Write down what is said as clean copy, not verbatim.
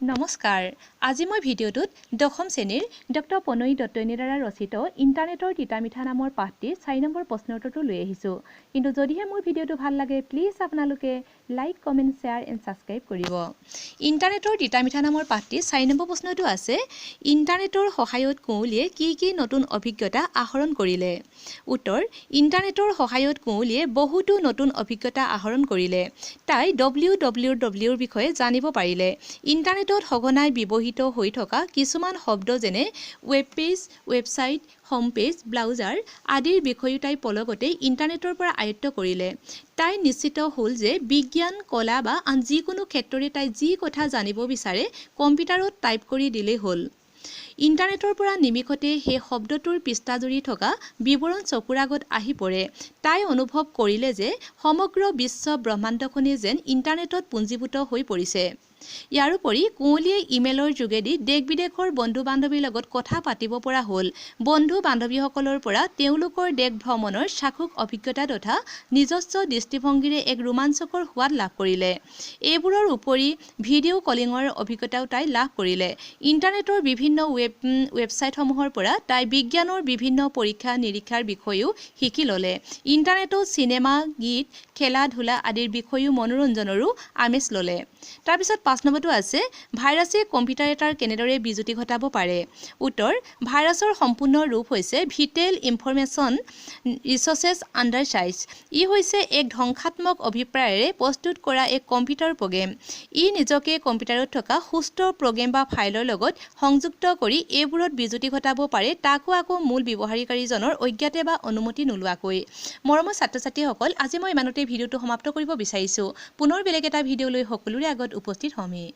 নমস্কাৰ, আজি মই ভিডিঅ'টোত দশম শ্ৰেণীৰ ডক্টৰ প্ৰণয়ী দত্তনীৰ দ্বাৰা ৰচিত ইণ্টাৰনেটৰ তিতা মিঠা নামৰ পাঠটিৰ 4 নম্বৰ প্ৰশ্ন উত্তৰটো লৈ আহিছোঁ। কিন্তু যদিহে মোৰ ভিডিঅ'টো ভাল লাগে, প্লিজ আপোনালোকে like, comment, share and subscribe কৰিব। ইণ্টাৰনেটৰ তিতা মিঠা নামৰ পাঠটিৰ 4 নম্বৰ প্ৰশ্নটো আছে, ইণ্টাৰনেটৰ সহায়ত কুঁৱলীয়ে কি কি নতুন অভিজ্ঞতা আহৰণ কৰিলে? উত্তৰ, ইণ্টাৰনেটৰ সহায়ত কুঁৱলীয়ে বহুতো নতুন অভিজ্ঞতা আহৰণ কৰিলে। তাই ডব্লিউ ডব্লিউ ডব্লিউৰ বিষয়ে জানিব পাৰিলে। ইণ্টাৰনেটত সঘনাই ব্যৱহৃত হৈ থকা কিছুমান শব্দ যেনে web page, website, home page, browser আদিৰ বিষয়েও তাই পলকতে ইণ্টাৰনেটৰ পৰা আয়ত্ব কৰিলে। তাই নিশ্চিত হ'ল যে বিজ্ঞান, কলা বা আন যিকোনো ক্ষেত্ৰৰে তাই যি কথা জানিব বিচাৰে কম্পিউটাৰত টাইপ কৰি দিলেই হ'ল। ইণ্টাৰনেটৰ পৰা নিমিষতে সেই শব্দটোৰ পৃষ্ঠাজুৰি থকা বিৱৰণ চকুৰ আগত আহি পৰে। তাই অনুভৱ কৰিলে যে সমগ্ৰ বিশ্ব ব্ৰহ্মাণ্ডখনেই যেন ইণ্টাৰনেটত পুঞ্জীভূত হৈ পৰিছে। ইয়াৰোপৰি কুঁৱলীয়ে ইমেইলৰ যোগেদি দেশ বিদেশৰ বন্ধু বান্ধৱীৰ লগত কথা পাতিব পৰা হ'ল। বন্ধু বান্ধৱীসকলৰ পৰা তেওঁলোকৰ দেশ ভ্ৰমণৰ চাক্ষুষ অভিজ্ঞতা তথা নিজস্ব দৃষ্টিভংগীৰে এক ৰোমাঞ্চকৰ সোৱাদ লাভ কৰিলে। এইবোৰৰ উপৰি ভিডিঅ' কলিঙৰ অভিজ্ঞতাও তাই লাভ কৰিলে। ইণ্টাৰনেটৰ বিভিন্ন ৱেবছাইটসমূহৰ পৰা তাই বিজ্ঞানৰ বিভিন্ন পৰীক্ষা নিৰীক্ষাৰ বিষয়েও শিকি ল'লে। ইণ্টাৰনেটত চিনেমা, গীত, খেলা ধূলা আদিৰ বিষয়েও মনোৰঞ্জনৰো আমেজ ল'লে। তাৰপিছত 5 নম্বৰটো আছে, ভাইৰাছে কম্পিউটাৰ এটাৰ কেনেদৰে বিজুতি ঘটাব পাৰে? উত্তৰ, ভাইৰাছৰ সম্পূৰ্ণ ৰূপ হৈছে vital information resources under size. ই হৈছে এক ধ্বংসাত্মক অভিপ্ৰায়েৰে প্ৰস্তুত কৰা এক কম্পিউটাৰ প্ৰগ্ৰেম। ই নিজকে কম্পিউটাৰত থকা সুস্থ প্ৰগ্ৰেম বা ফাইলৰ লগত সংযুক্ত কৰি এইবোৰত বিজুতি ঘটাব পাৰে, তাকো আকৌ মূল ব্যৱহাৰকাৰীজনৰ অজ্ঞাতে বা অনুমতি নোলোৱাকৈ। মৰমৰ ছাত্ৰ ছাত্ৰীসকল, আজি মই ইমানতে ভিডিঅ'টো সমাপ্ত কৰিব বিচাৰিছোঁ। পুনৰ বেলেগ এটা ভিডিঅ' লৈ সকলোৰে আগত উপস্থিত হ'মেই।